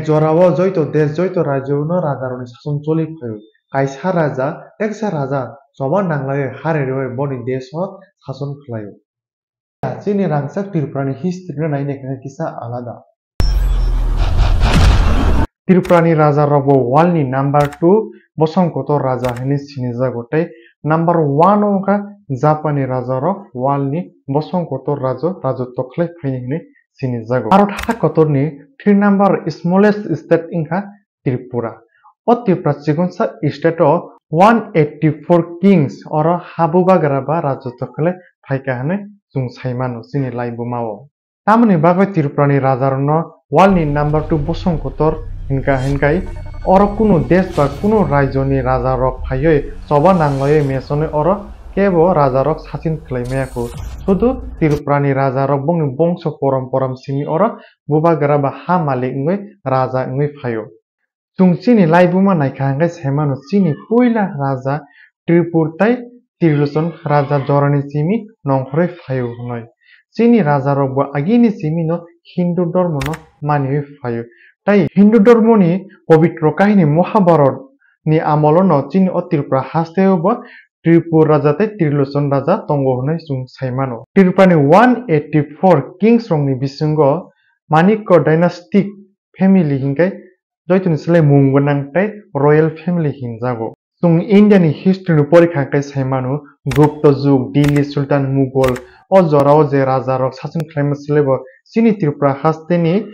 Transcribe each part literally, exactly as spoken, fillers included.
Jorao joito desh, joito rajyo no raja rokni sason choli phaio. Kaisa raja, teksa raja choba nanglaiwi ha rerwi boni desh o sason khlaio. Chini rangchak Tripura ni history no naina khe kisa alada. Tripura ni raja rok bo world ni number two bosong kotor raja hinwi sinijago tei number one o wngkha Japan ni raja rok world ni bosong kotor raja rajotw khlai phaini hinwi sinijago. Bharat ha kotor ni three number smallest state wngkha Tripura. O Tripura chikonsa state o one eighty four kings oro ha bubagra ba rajotw khlai phaikha hinwi chwng saimano chini laibuma o. Tamoni bagwi Tripura ni raja rokno world ni number two bosong kotor hinka hinkai oro kunu desh ba kunu rajyo ni raja rok phaiwi choba nanglaiwi mesonwi oro kebo raja rok sachin khlai maya kho. Sudu Tripura ni raja rok bongni bongso porom porom simi oro bubagra ba ha malik wngwi raja wngwi phaio. Chwng chini laibuma naikha hwnkhe saimano chini puila raja Tripur tei Trilochon raja jorani simi nongkhorwi phaio hwnwi. Chini raja rok bo agini simi no Hindu dormo no maniwi phaio. Tei Hindu dormo ni pobitro kahini Mahabharat ni amolo no chini o Tripura haste o bo Tripur raja tei Trilochon raja tongo hwnwi chwng saimano. Tripura ni one eighty four kings rok ni bisingo Manikya dynastic family hinkhe joitoni slai mung gwnang tei royal family hinjago. Chwng India ni history no porikha khe saimano, Gupta jug, Delhi Sultan, Mughal, o jorao je raja rok sachon khlaima slai bo chini Tripura haste ni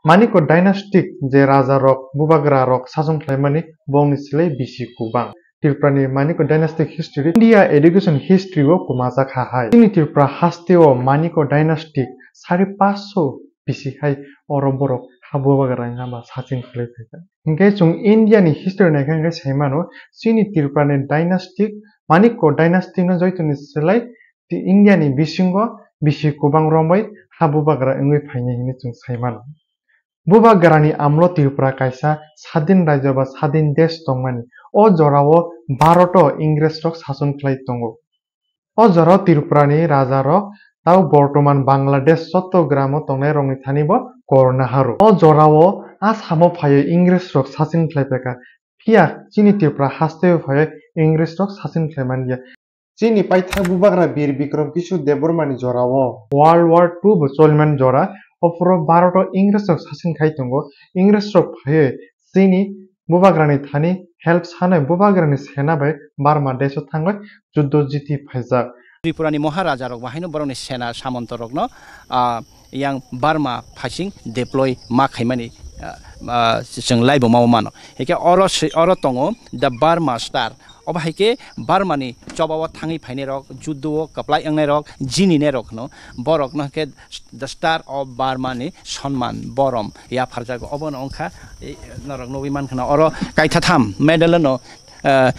Manikya dynastic je raja rok bubagra rok sachon khlaimani bongni slai bisi kubang. Tripura ni Manikya dynastic history India education history o kwmajak ha hai. Chini Tripura haste o Manikya dynastic sari paso bisi hai oro borok ha bubagra wngya ba sachin khlai phaikha. Hinkhe chwng India ni history naikha hinkhe saimano chini Tripura ni dynastic Manikya dynastic no joitoni slai India ni bisingo bisi kubang romwi ha bubagra wngwi phainai hinwi chwng saimano. Bubagrani amlo Tripura kaisa sadin rajyo ba sadin desh tongmani. O jorao Bharat o Ingres rok sachon khlai tongo. O jorao Tripura ni raja rok tao bortoman Bangladesh Chottogram o tongnai rokni thani bo Korna haro. O jorao Assam o phaiwi Ingres rok sachon khlai phaikha. Phiya chini Tripura haste o phaiwi Ingres rok sachon khlai manya. Chini paithak bubagra Bir Bikram Kishore Debbarma ni jorao World War two bo choliman jora, o phuru Bharat o Ingres rok sachon khai tongo. Ingres rok phaiwi chini bubagra ni thani help sanai bubagra ni sena bai Burma desh o thangwi juddo jiti phaijak. Tripura ni Maharaja rok bahaino borok ni sena samonto rokno, ah, yang Burma phasing deploy ma khaimani, ah, ah, chwng laibo ma mano. Hike oro se-, oro tongo the Burma Star. Obo hai khe Burma ni choba o thangwi phainai rok, juddo o kwplai wngnai rok, jinine rok hwno. Borok no khe the Star of Burma ni sonman borom yapharjago. Obo no wngkha, eh, norok nugwi mankha na oro kaitha tham medal no, eh,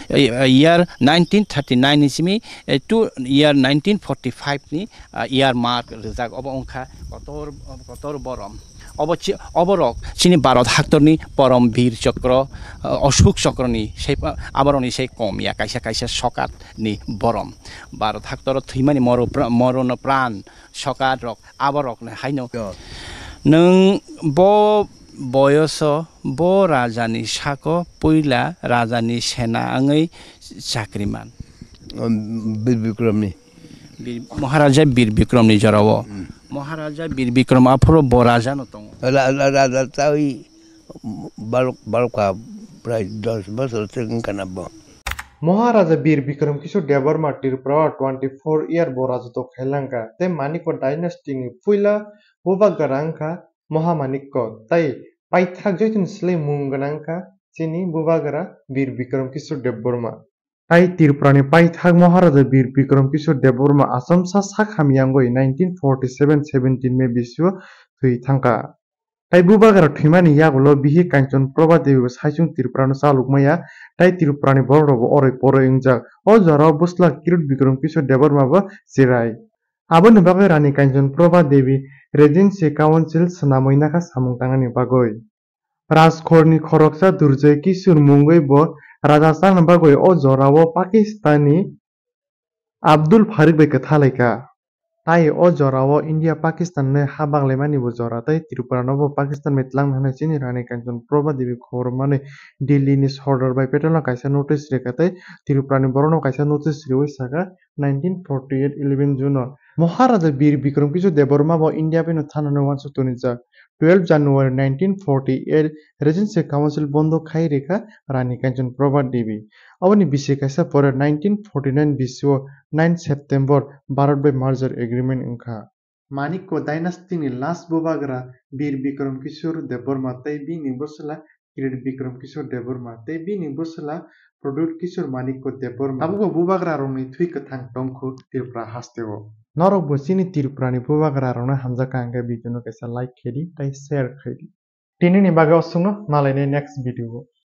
year nineteen thirty nine ni simi, eh, to year nineteen forty five ni, ah, year mark rijak. Obo wngkha kotor, kotor borom. Obo chi-, oborok chini Bharat haktorni porom bir chokro, ah, Ashok chokroni sei, aboroni sei kom ya kaisa kaisa sokat ni borom. Bharat haktoro thwimani moro pra-, morono pran sokat rok aborokni haino. Yo. Nwng bo boyoso bo rajani sako puila rajani sena wngwi chakri man. Um, Bir Bikramni. Bir-, Maharaja Bir Bikramni jorao. Hmm. Maharaja Bir Bikram aphuru bo raja no tongo. Ra-, ra-, raja tawi balok, balok ka prai dos bosor se wngkha na bo. Maharaja Bir Bikram Kishore Debbarma Tripura o twenty four year bo rajotw khailangkha, tei Manikya dynasty ni puila bubagra wngkha Mahamanikya, tei paithak joitoni slai mung gwnang wngkha chini bubagra Bir Bikram Kishore Debbarma. Tai Tripurani paithak Maharaja Bir Bikram Kishore Debbarma Achomsa sak hamyangwi nineteen forty seven seventeen May bisio thwi thangkha. Tai bubagra thwimani yagulo bihik Kanchan Prabha Devi bo saichung Tripurano chalukmaya, tai Tripurani borokrokbo oroi poroi wngjak. O jorao bwsla Kirot Bikram Kishore Debbarma bo cherai. Aboni bagwi Rani Kanchan Prabha Devi Regency Council swnamwi nakha samung tangnani bagwi. Rajkhorni khoroksa Durjoy Kishore mungwi bo raja chana bagwi o jorao Pakistani Abdul Farik bai kwtha laikha. Tai o jora o India Pakistan ni ha baglaimani bo jora tai Tripura no bo Pakistan bai tlang nai chini Rani Kanchan Prabha Devi khobor mani Delhi ni Sordar bai petel no kaisa notice rikha tai Tripura ni borok no kaisa notice riwi saka nineteen forty eight eleven June o Maharaja Bir Bikram Kishore Debbarma bo India bai no thana no wansuk toni jak twelve January nineteen forty eight Regency Council bondo khai rikha Rani Kanchan Prabha Devi. Aboni bisi kaisa pore nineteen forty nine bisi o nine September Bharat bai merger agreement wngkha. Manikko dynasty ni last bubagra Bir Bikram Kishore Debbarma tei bini bwsla Kirit Bikram Kishore Debbarma tei bini bwsla Pradyut Kishore Manikko Debbarma. Tabukbo bubagra rokni thwi kwthang tongkhu Tripura hasteo. Norokbo chini Tripura ni bubagra rokno hamjakha hwnkhe video no kaisa like khaidi tei share khaidi. Tinini bagwi oswkno, malaini next video o.